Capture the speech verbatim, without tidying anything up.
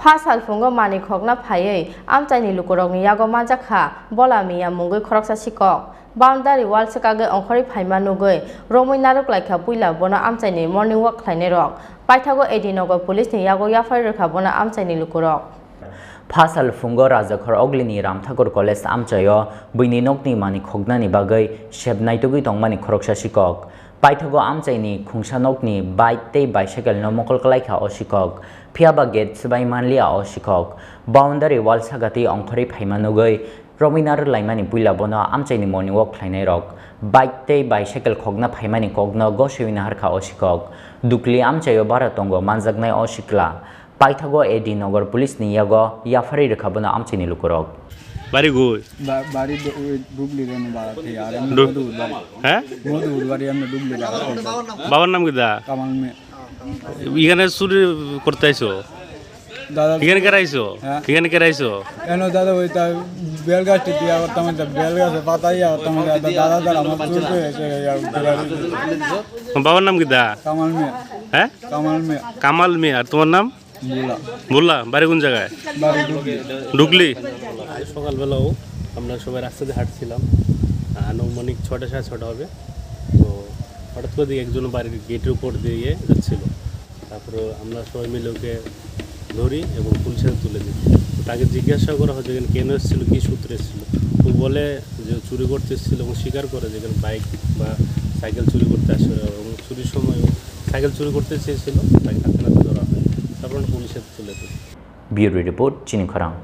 Pha salphungo manwi khokna phaiwi amchaini lukurokni yago manjakha bola miya mungwi khoroksa sikok. Boundary wall swkagwi ongkhorwi phaima nugwi romwi naruklaikha puila bono amchaini morning walk khlainairok. Paithago A D Nagar Police ni yago yapharwi rwkha bono amchaini lukurok. Pha salphungo Rajakhor Oglini Ramthakur College amchaio buini nokni manwi khoknani bagwi sep naitugwi tongmani khoroksa sikok. Paithago amchaini khungsa nokni bike tei bicycle no mokol kwlaikha o sikok. Phiyaba gate swbai manliya o sikok. Boundary wall sagati ongkhorwi phaima nugwi romwi narwk laimani puila bono amchaini morning walk khlainairok bike tei bicycle khokna phaimani kokno goswi naharkha o sikok. Dukli amchaio bara tongo manjaknai o sikla. Paithago A D Nagar Police ni yago yapharwi rwkha bono amchaini lukurok. Bari gui. Ba-, bari du-, ui, dubli reno bara thei, ar emni Du-, modu udbari. He? Modu udbari emni dubli bara thei. বাবার নাম কি দা? কামাল মিয়া। এখানে চুরি করতে আইছো? দাদা এখানে কে আইছো? হ্যাঁ। এখানে কে আইছো? এনো দাদা ওই তা বেল গাছ টিপি আবার তেমন তা বেল গাছে পাতা ইয়া তেমন তা দাদা দাদা আমার চুর করে এসে ইয়া উঠতে পারি। তোমার বাবার নাম কি দা? কামাল মিয়া। হ্যাঁ? কামাল মিয়া। কামাল মিয়া। আর তোমার নাম? ভোলা। ভোলা, বাড়ি কোন জায়গায়? বাড়ি ডুবলি। ডুবলি? আজ সকালবেলাও আমরা সবাই রাস্তা দিয়ে হাঁটছিলাম। আনুমানিক ছটা, সাড়ে ছটা হবে। তো হঠাৎ করে দেখি একজন বাড়ির গেটের উপর দিয়ে যাচ্ছিল। তারপরে আমরা সবাই মিলে ওকে ধরি এবং পুলিশের হাতে তুলে দিই। তো তাকে জিজ্ঞাসা করা হয় যে এখানে কেন এসেছিল, কী সূত্রে এসেছিল। ও বলে যে চুরি করতে এসেছিল এবং স্বীকার করে যে এখানে বাইক বা সাইকেল চুরি করতে আসে এবং চুরির সময়ও সাইকেল চুরি করতে চেয়েছিল, তাকে হাতে নাতে ধরা হয়। তারপর আমরা পুলিশের হাতে তুলে দিই। Bureau report, Chini Khorang.